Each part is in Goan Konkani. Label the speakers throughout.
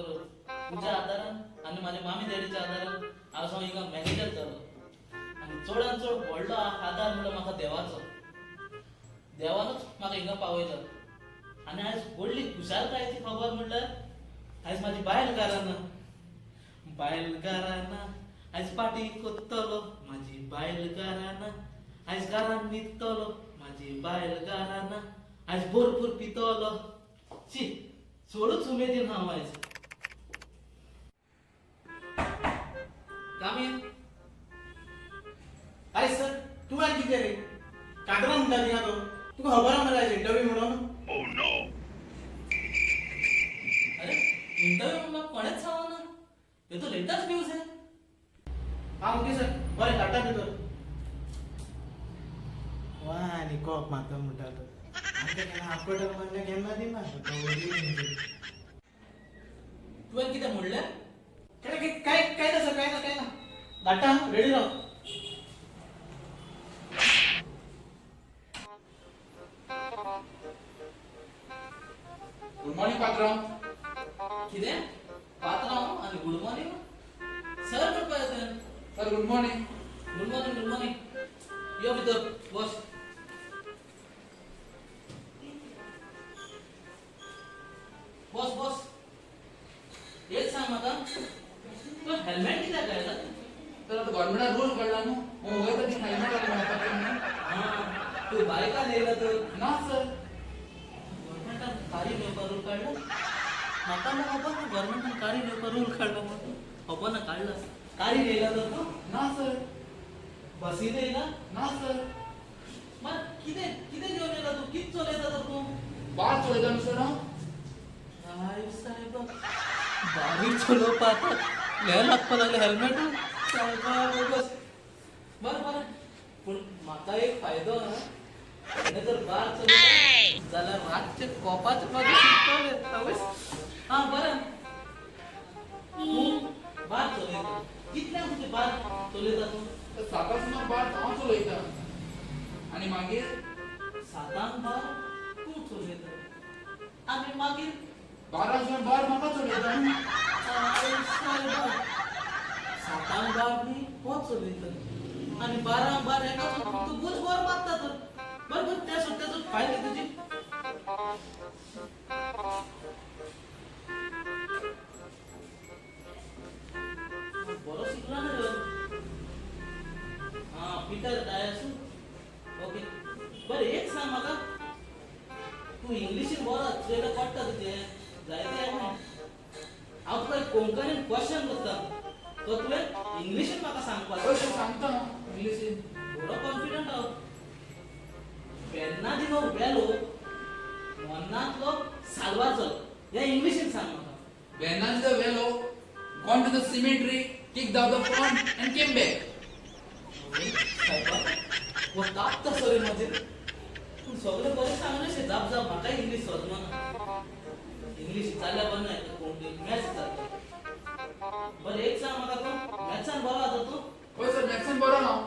Speaker 1: करो. तुज्या आदारान आनी माझ्या मामी डॅडीच्या आदारान आज हांव हिंगा मॅनेजर जालो. आनी चडान चड व्हडलो आदार म्हणल्यार म्हाका देवाचो. देवानूच म्हाका हिंगा पावयलो. आनी आयज व्हडली खुशालकायेची खबर म्हणल्यार आयज म्हाजी बायल घराना. बायल घराना आयज पाटी कोत्तलो. म्हाजी बायल घराना आयज घरान न्हिदतलो. म्हाजी बायल घराना आयज भरपूर पितलो. शी, चडूच उमेदीन हांव आयज. कामीन.
Speaker 2: अरे सर, तूं आनी कितें रे कातरा म्हणटा थिंगा तो. तुका खबर आहा मरे आयज इंटरव्यू म्हणून?
Speaker 1: अरे, इंटरव्यू म्हणून कोणेच सांगना. ते तो लेटेस्ट न्यूज आहे.
Speaker 2: हा, ओके सर, बरें, धाडटा भितर. वा, आनी कोप मारता म्हणटा तो. आमकां केन्ना आपटल म्हणल्यार केन्ना दिना.
Speaker 1: तुवें कितें म्हणलें?
Speaker 2: काय काय काय ना सर, काय ना, काय ना. धाडटा, रेडी राव.
Speaker 3: गुड मॉर्निंग पात्रांव.
Speaker 1: कितें पात्रांव आनी गुड मॉर्निंग सर म्हणपा येता?
Speaker 3: Sir, good morning.
Speaker 1: Good morning, good morning. यो भितर बस. बस बस. एक सांग म्हाका, तुवें हेल्मेट कित्याक घायला?
Speaker 3: तर आता गव्हर्नमेंटान रूल काडला न्हू, मग वयता ती हेल्मेट घालून म्हणपाचें न्हू.
Speaker 1: हा, तूं बायकार येयला तर?
Speaker 3: ना सर.
Speaker 1: गव्हर्मेंटान कारी घेवपा रूल काडला? म्हाका ना खबर ना गव्हर्मेंटान कारी घेवपा रूल काडला म्हणून. खबर ना काडला. कारी येयला तर तूं?
Speaker 3: ना सर.
Speaker 1: बसीन येयला?
Speaker 3: ना सर.
Speaker 1: मात कितें कितें घेवन येयला तूं? कितें चलयता तर तूं?
Speaker 3: बार चलयता न्हू सर हांव.
Speaker 1: काय साहेबा, बारीक चलोवपा आतां हें लागपा लागलें हेल्मेट. सायबा बस. बरें बरें, पूण म्हाका एक फायदो आहा. हेणें जर बार चलयता जाल्यार रातचे कोपाचे मागीर सुट्टले. आं, बरें, तूं बार चलयता कितल्यांक? तुजें बार चलयता तूं?
Speaker 3: तर सातां सुमार बार हांव चलयता आनी मागीर
Speaker 1: सातांक बार तूं चलयता आनी मागीर?
Speaker 3: 12 सुमार बार म्हाका चलयता.
Speaker 1: सायबा, सातांक बार न्ही हो चलयता आनी 12 बार हेका. तूं गुज वर मारता तर. बरें बरें, त्या सुट्ट्याचो फायल दी तुजी. बरो शिकला ना रे. हा, पिटर डायस. ओके, बरें, एक सांग म्हाका, तूं इंग्लिशीन बरो चोयल्यार कळटा तुजें जायते आहा. हांव तुका एक कोंकणीन क्वेश्चन करता, तो तुवें इंग्लिशीन म्हाका सांगपाचो.
Speaker 3: हय सर, सांगता हांव इंग्लिशीन.
Speaker 1: बरो कॉन्फिडंट हांव. बेर्नादिनो वेलो मोन्नांतलो साल्वार जालो, हें इंग्लिशीन सांग म्हाका.
Speaker 3: Bernardino Velo gone to the cemetery, kicked out the pond and came back.
Speaker 1: सायबा, हो तापता सर म्हजेर. पूण सगळें बरें सांगलें. जाप जाप. म्हाका इंग्लीश समजना. इंग्लीश विचारल्या बरें ना, कोंकणी मॅथ्स विचारता. बरें, एक सांग म्हाका, तूं मॅथ्सान बरो आसा तूं?
Speaker 3: हय सर, मॅथ्सान बरो हांव.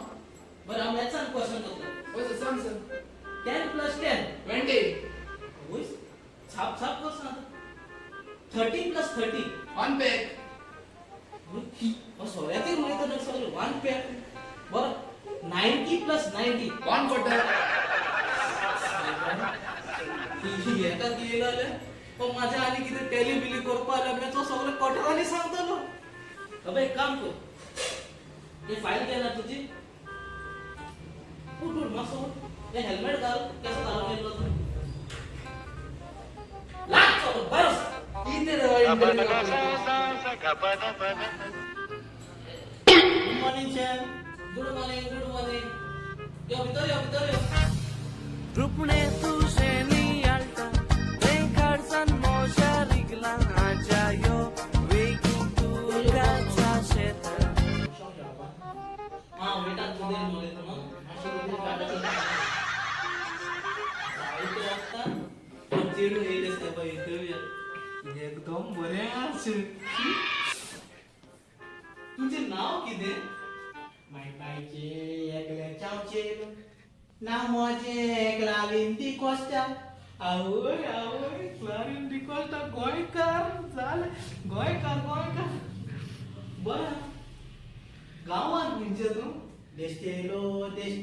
Speaker 1: बरें, हांव मॅथ्सान क्वेश्चन करता.
Speaker 3: हय सर, सांग सर.
Speaker 1: 10 प्लस 10?
Speaker 3: 20.
Speaker 1: वय, छाप छाप कर सांग. 30 प्लस 30?
Speaker 3: One pack.
Speaker 1: सोऱ्याचेर उलयता न्हय सगळें. One pack. बरं, 90 प्लस 90?
Speaker 3: One quarter.
Speaker 1: हेका येयलो जाल्यार तो म्हाज्या आनी कितें टॅली बिली करपा जाल्यार तो सगळें क्वॉर्टरांनी सांगतलो. अबे, एक काम कर, हे फायल घे ना तुजी. उठ उठ, मातसो उठ. हे हेल्मेट घाल. केसो घालून येयलो तूं? लाग चलो, बस.
Speaker 3: कितें रे interview?
Speaker 2: Good morning sir.
Speaker 1: Good morning, good morning. यो भितर यो, भितर यो.
Speaker 4: रुपणे तुझे नियाळटा तें काळजान मोज्या रिगलां आजा यो वेगीं तुकाचा शेता.
Speaker 1: हा, वेटात तुजेर उलयता न्हू.
Speaker 2: मातशें वयर काडटा.
Speaker 1: जायते वखदां पण चेडूं येयलें सायबा इंटरव्यूआक, एकदम बरें आशें. तुजें नांव कितें?
Speaker 2: माय बायचे एकल्या चावचेल नांव म्हजें क्लारीन डिकोस्टा.
Speaker 1: आवय आवय, क्लारीन डिकोस्टा गोंयकार जालें. गोंयकार.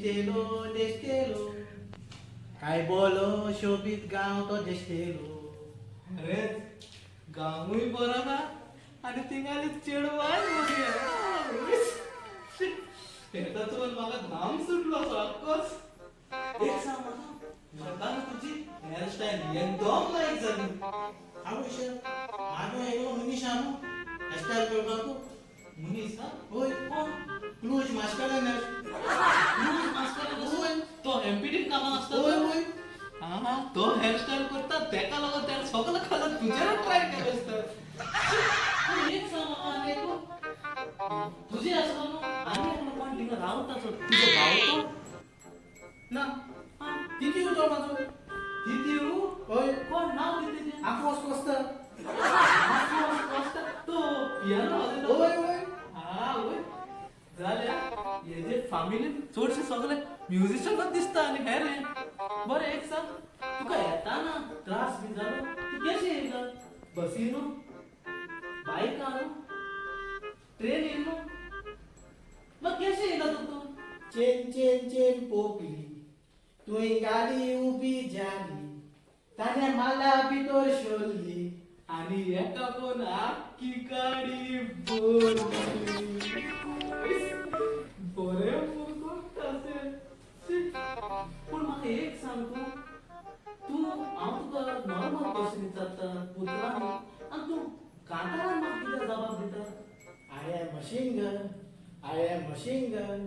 Speaker 2: देशतेलो देशतेलो काय बोलो शोभीत गांव तो देशतेलो.
Speaker 1: अरे गांवूय बरो ना आनी थिंगाली चेडवाय बरी आहा. तेका चोवन म्हाका घाम सुटलो सारकोच. एक सांग म्हाका, म्हाका न्हू तुजी हेअरस्टायल एकदम लायक जाली.
Speaker 2: आवय, म्हाजो एकलो मनीस आहा न्हू हेअरस्टायल करपाकू.
Speaker 1: मनीस हा?
Speaker 2: होय.
Speaker 1: कोण?
Speaker 2: क्लूज मास्करेन्हस.
Speaker 1: लुईस मास्करेन्हस?
Speaker 2: होय.
Speaker 1: तो एमपीडीन कामाक आसता
Speaker 2: होय
Speaker 1: तो?
Speaker 2: होय.
Speaker 1: हा, तो हेअरस्टायल करता तेका लागून तेणें सगळें खाला तुजेर ट्राय केलें आसता. पूण एक सांग म्हाका आनी एक, तुजें आसलो न्हू आनी एकलो कोण थिंगा रावता तो तुजो भाव तो?
Speaker 2: ना, तिती तो म्हाजो.
Speaker 1: तितीव?
Speaker 2: होय.
Speaker 1: कोण नांव कितें तेजें?
Speaker 2: आफोस कोस्ता.
Speaker 1: आफोस कोस्ता तो पियानो वाजयता?
Speaker 2: होय होय.
Speaker 1: हा वय जाल्यार हेजे फामिलीन चडशे सगळे म्युझिशनच दिसता आनी हेर हे. बरें एक सांग, तुका येताना त्रास बी जालो? तूं केशें येयला? बसी न्हू, बायका न्हू, ट्रेन येयलो न्हू, मागीर केशें येयला तूं?
Speaker 2: चेन चेन चेन पोकली तुवें गाली उबी जाली ताणे माला भितर सोडली.
Speaker 1: आनी एका कोण आख्खी गाडी भरली. बरें फुकट अशें. शी. पूण म्हाका एक सांग, तूं तूं हांव तुका नॉर्मल क्वेश्चन विचारता उतरांनी आनी तूं कांतारान म्हाका कित्याक जबाब दिता?
Speaker 2: I am a singer, I am a singer.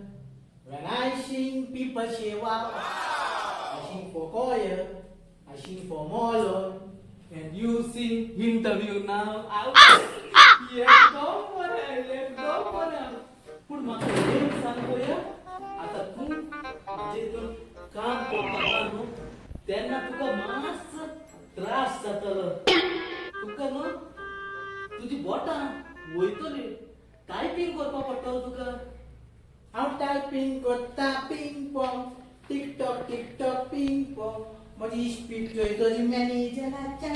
Speaker 2: When I sing, people say wow. I sing for choir, I sing for Molo.
Speaker 1: And you sing interview now. एकदम बरें, एकदम बरें. पूण म्हाका एक सांग पळोवया, आतां तूं म्हाजे हितून काम करपाक ना न्हू तेन्ना तुका मातसो त्रास जातलो. तुका न्हू तुजी बोटां वयतली, टायपींग करपाक पडटलो तुका.
Speaker 2: हांव टायपिंग करता ping pong, tick tock tick tock ping pong. म्हजी स्पीड चोय तुजी मॅनेजराच्या.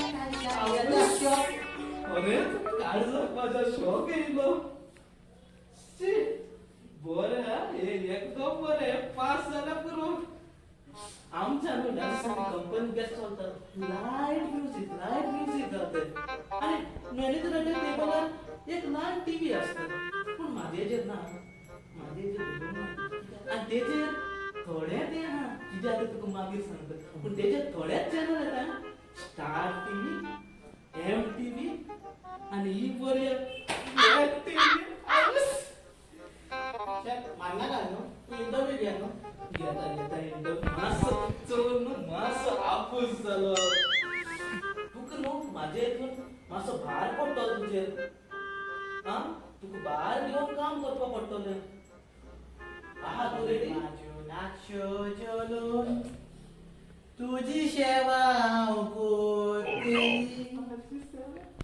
Speaker 1: अरे काळजाक म्हाज्या शॉक येयलो. शी, बरें हा, हे एकदम बरें पास जाल्यार पुरो. आमच्या न्हू ह्या दिसांनी कंपनी बेस्ट चलता, लायट म्युजीक, लायट म्युजीक जाता आनी मॅनेजराच्या टेबलार एक ल्हान टीवी आसता. पूण म्हाजे हेजेर ना, म्हाजे हेजेर उलोवंक ना. आनी तेजेर थोडे ते आहा कितें आतां तुका मागीर सांगता, पूण तेजेर थोडेच चॅनल येता, स्टार टीव्ही, एम टीव्ही आनी ही बरी टीव्ही.
Speaker 2: मान्नाका न्हू तूं, इंटरव्यू घे न्हू.
Speaker 1: घेता घेता इंटरव्यू. मातसो चोरून न्हू मातसो आपूस जालो. तुका न्हू म्हाजे हितून मातसो भार पडटलो तुजेर. आं, तुका भार घेवन काम करपाक पडटलें. आहा तूं रेडी?
Speaker 2: माझ्यो नाचो जलोन तुजी सेवा हांव करतली.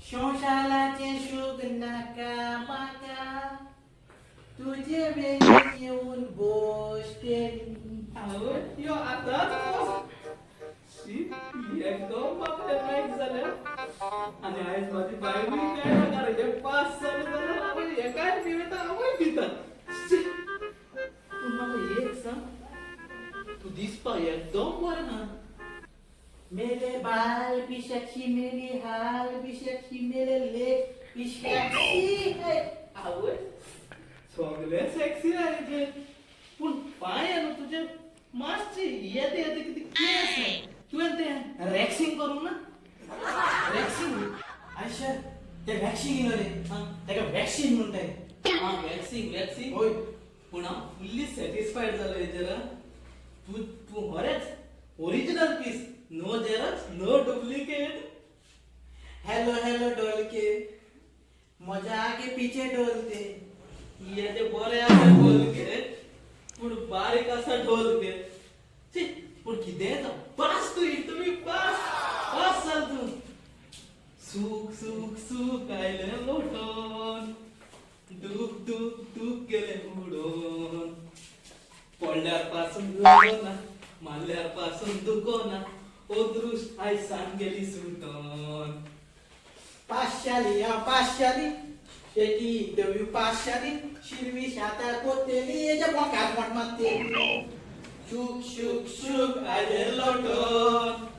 Speaker 2: संवसाराचें सूख नाका म्हाका, तुजे बेगीन येवन बसतली.
Speaker 1: आवय, यो आतांच बस. शी, एकदम म्हाका लायक जालें. आनी आयज म्हाजी बायलूय काय नाका रे, हें पास जालें जाल्यार आवय हेकाय पिवता, आवय पिता. शी. पूण म्हाका एक सांग, तूं दिसपाक एकदम बरें ना.
Speaker 2: मेरे बाल भी सेक्सी, मेरी हाल भी सेक्सी, मेरे लेग भी सेक्सी है.
Speaker 1: आवय, सगळे सेक्सी आहाचे, पूण पांय न्हू तुजे मातशे येते येते कितें केस. तुवें तें रॅक्सिंग करूंक ना? रॅक्सिंग.
Speaker 2: आयशा, ते वॅक्सिंग येयलो रे.
Speaker 1: आं.
Speaker 2: ताका वॅक्सिन म्हणटाय.
Speaker 1: आं, वॅक्सिंग वॅक्सिंग.
Speaker 2: होय.
Speaker 1: पूण हांव फुल्ली सॅटिस्फायड जालो हेजेर आं. तूं तूं खरेंच original piece, no xerox, no duplicate.
Speaker 2: Hello hello डोलके, म्हज्या आगे पिछे डोलते.
Speaker 1: येते बरें आसा बोलके, पूण बारीक आसा ढोलके. शी, पूण कितेंय जावं, पास तूं इंटरव्यू, पास पास जाल तूं. सूख सूख सूख आयलें लोटोन, दूख दूख दूख गेलें उडोन. पडल्यार पासून ना, मारल्यार पासून दुखोना, अदृश्ट आयज गेली सुटोन.
Speaker 2: पास जाली हांव, पास जाली. शेटी इंटरव्यू पास जाली. शिरवी शातार कोत्तेली, हेच्या बोकात मोट मारतेली.
Speaker 1: शूक शूक शूक आयजेर लोटोन.